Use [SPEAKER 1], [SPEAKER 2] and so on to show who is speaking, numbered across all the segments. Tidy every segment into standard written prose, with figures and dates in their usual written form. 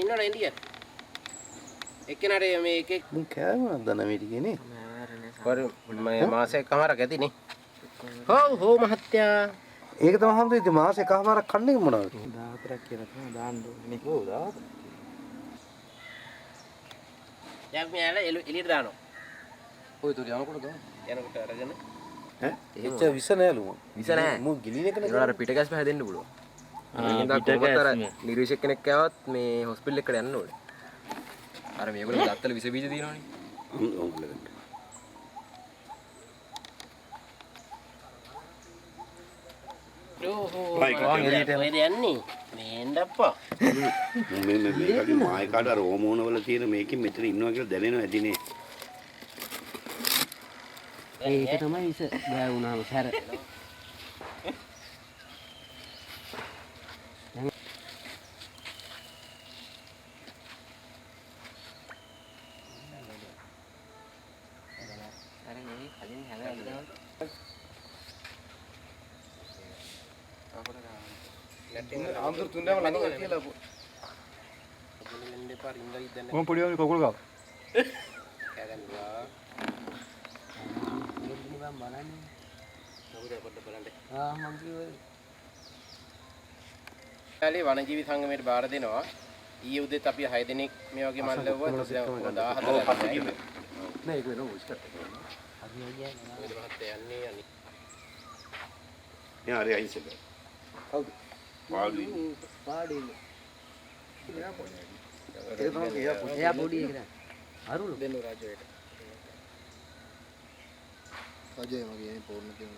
[SPEAKER 1] ඉන්නවනේ ඉන්දියා. එක්කෙනාට මේ එක
[SPEAKER 2] මුන් කෑවනක් දන්න මේ ටිකේ නේ.
[SPEAKER 1] පොර මාසයක් කමාරක් ඇතිනේ. හොව් හොව් මහත්තයා.
[SPEAKER 2] ඒක තමයි හම්බුනේ. ඉතින් මාසෙ එකමාරක් කන්නේ මොනවද?
[SPEAKER 3] 14ක් කියලා තමයි දාන්න ඕනේ නේ.
[SPEAKER 2] ඔව් 14.
[SPEAKER 1] දැන් මෙයාලා එළියට දානවා.
[SPEAKER 4] ඔය තුර යනකොට ගමු.
[SPEAKER 1] යනකොට අරගෙන
[SPEAKER 2] ඈ එච්චර විස නෑලු මුන්.
[SPEAKER 4] විස නෑ.
[SPEAKER 2] මුන් ගිලින එක නේ.
[SPEAKER 4] ඒනොර අර පිට ගැස්ම හැදෙන්න පුළුවන්. ඒකින්ද කොහොමද අර නිරීක්ෂක කෙනෙක් ආවත් මේ හොස්පිටල් එකට යන්න ඕනේ. අර මේගොල්ලෝ දත්තල විස බීජ තියෙනවනේ.
[SPEAKER 2] ඔව්
[SPEAKER 1] ඔහෝ යන්නේ මේන්න අප්පා.
[SPEAKER 5] මේ මේ මේකගේ මායි කාඩ අර හෝමෝන වල තියෙන මේකෙන් මෙතන ඉන්නවා කියලා දැනෙනවා ඇතිනේ.
[SPEAKER 3] ඒක තමයි විස ගෑ වුණාම සැර.
[SPEAKER 2] ආම්දුර තුන්දම ළඟ කියලා
[SPEAKER 3] මොන් පොඩි වගේ කකුල් ගාව.
[SPEAKER 1] යාලේ වනජීවි සංගමයට බාර දෙනවා. ඊයේ උදේත් අපි 6 දෙනෙක් මේ වගේ මල් ලැබුවා. දැන් 14 දෙනෙක්.
[SPEAKER 2] නෑ ඒක වෙනම විස්තර කරනවා.
[SPEAKER 1] මහත්තයා යන්නේ අනිත්.
[SPEAKER 5] යා හරි අහිංසක.
[SPEAKER 2] කවුද?
[SPEAKER 5] වාඩි.
[SPEAKER 3] පාඩේ ඉන්න.
[SPEAKER 2] ඒක තමයි එයා පොඩි.
[SPEAKER 3] එයා පොඩි එක නෑ. අරුණ
[SPEAKER 1] දෙන්න රාජ්‍යයට.
[SPEAKER 6] රජය මගේ මේ පෝර්ණ කියන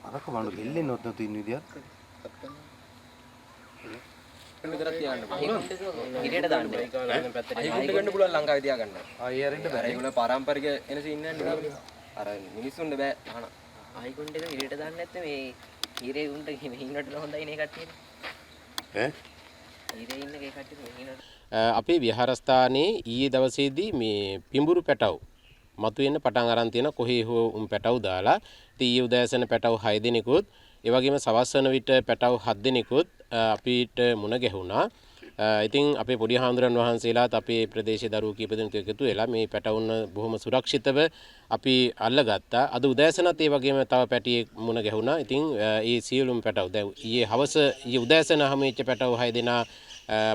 [SPEAKER 2] අරක වණු ගෙල්ලෙන්නවත් නැතු ඉන්න විදියක්.
[SPEAKER 4] විතරක් තියාගන්න පුළුවන්.
[SPEAKER 3] හිරේට දාන්න.
[SPEAKER 1] පැත්තට
[SPEAKER 4] අහිගුන්ට ගන්න පුළුවන් ලංකාවේ තියාගන්න.
[SPEAKER 2] ආ ඒ අරින්න
[SPEAKER 4] අර
[SPEAKER 2] බෑ.
[SPEAKER 4] ඒගොල්ලෝ පාරම්පරික එන සීන් එකක් නේ. අර මිනිස්සුන්ට බෑ අහන.
[SPEAKER 3] ආයිකුන්ට එක හිරේට දාන්න නැත්නම් මේ හිරේ උන්ට මෙහිනට හොඳයි නේ කට්ටියට.
[SPEAKER 5] ඈ
[SPEAKER 3] හිරේ ඉන්න ඒ කට්ටියට මෙහිනට.
[SPEAKER 1] අපේ විහාරස්ථානයේ ඊයේ දවසේදී මේ පිඹුරු පැටව් මතුවෙන්න පටන් අරන් තියෙන කොහේ හෝ උන් පැටව් දාලා. ඉතින් ඊයේ උදෑසන පැටව් 6 දෙනෙකුත් ඒ වගේම සවස් වන විට පැටව් 7 දෙනෙකුත් අපිට මුණ ගැහුණා. ඉතින් අපේ පොඩි හාමුදුරන් වහන්සේලාත් අපේ ප්‍රදේශයේ දරුවෝ කීප දෙනෙකු එකතු වෙලා මේ පැටවුන් බොහොම සුරක්ෂිතව අපි අල්ලගත්තා. අද උදෑසනත් ඒ වගේම තව පැටියෙක් මුණ ගැහුණා. ඉතින් ඒ සියලුම පැටව් දැන් ඊයේ හවස ඊයේ උදෑසන හමු වෙච්ච පැටව් 6 දෙනා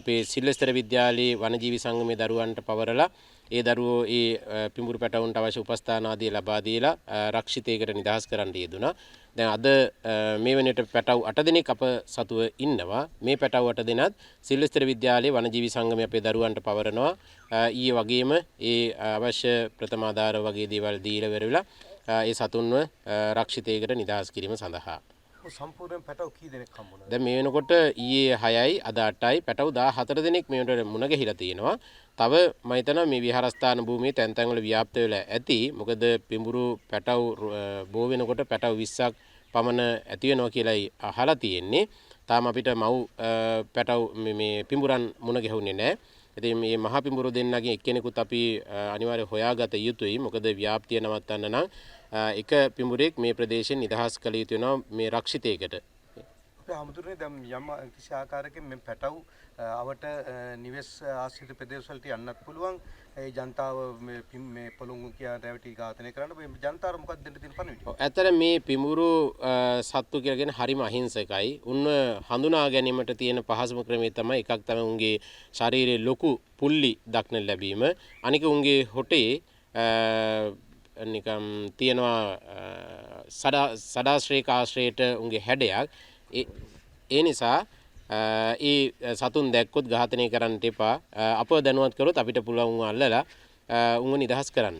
[SPEAKER 1] අපේ සිල්වෙස්තර විද්‍යාලයේ වනජීවි සංගමේ දරුවන්ට පවරලා ඒ දරුවෝ ඒ පිඹුරු පැටවුන්ට අවශ්‍ය උපස්ථාන ආදී ලබා දීලා රක්ෂිතයකට නිදහස් කරන්න යෙදුණා. දැන් අද මේ වෙනකොට පැටව් 8 දෙනෙක් අප සතුව ඉන්නවා. මේ පැටව් 8 දෙනත් සිල්වෙස්තර විද්‍යාලයේ වනජීවි සංගමයේ අපේ දරුවන්ට පවරනවා. ඊයේ වගේම ඒ අවශ්‍ය ප්‍රථමාධාර වගේ දේවල් දීලා ඉවර වෙලා ඒ සතුන්ව රක්ෂිතයකට නිදහස් කිරීම සඳහා.
[SPEAKER 2] සම්පූර්ණයෙන් පැටව් කී දෙනෙක් හම්බුණාද?
[SPEAKER 1] දැන් මේ වෙනකොට ඊයේ 6යි අද 8යි පැටව් 14 දෙනෙක් මේ වෙනකොට මුණ ගැහිලා තියෙනවා. තව මම හිතනවා මේ විහාරස්ථාන භූමියේ තැන් තැන් වල ව්‍යාප්ත වෙලා ඇති. මොකද පිඹුරු පැටව් බෝ වෙනකොට පැටව් 20ක් පමණ ඇති වෙනවා කියලායි අහලා තියෙන්නේ. තාම අපිට මව් පැටව් මේ පිඹුරන් මුණ ගැහුනේ නැහැ. ඉතින් මේ මහා පිඹුරු දෙන්නගෙන් එක්කෙනෙකුත් අපි අනිවාර්යයෙන් හොයාගත යුතුයි. මොකද ව්‍යාප්තිය නවත්තන්න නම් එක පිඹුරෙක් මේ ප්‍රදේශයෙන් නිදහස් කළ යුතු වෙනවා මේ රක්ෂිතයකට.
[SPEAKER 2] අපේ හමුදුරනේ දැන් යම් කිසි ආකාරයකින් මේ පැටව් අවට නිවෙස් ආශ්‍රිත ප්‍රදේශ වලට යන්නත් පුළුවන්. ඒ ජනතාව මේ මේ පොළොංගු කියා රැවටි ඝාතනය කරන්න මේ ජනතාවට මොකක්ද දෙන්න තියෙන පණිවිඩය?
[SPEAKER 1] ඔව්, ඇත්තට මේ පිඹුරු සත්තු කියලා කියන්නේ හරිම අහිංසකයි. උන්ව හඳුනා ගැනීමට තියෙන පහසුම ක්‍රමය තමයි එකක් තමයි උන්ගේ ශරීරයේ ලොකු පුල්ලි දක්න ලැබීම. අනික උන්ගේ හොටේ නිකම් තියෙනවා සඩාශ්‍රේක ආශ්‍රයයට උන්ගේ හැඩයක්. ඒ නිසා ඒ සතුන් දැක්කොත් ඝාතනය කරන්නට එපා. අපව දැනුවත් කරොත් අපිට පුළුවන් උන්ව අල්ලලා උන්ව නිදහස් කරන්න.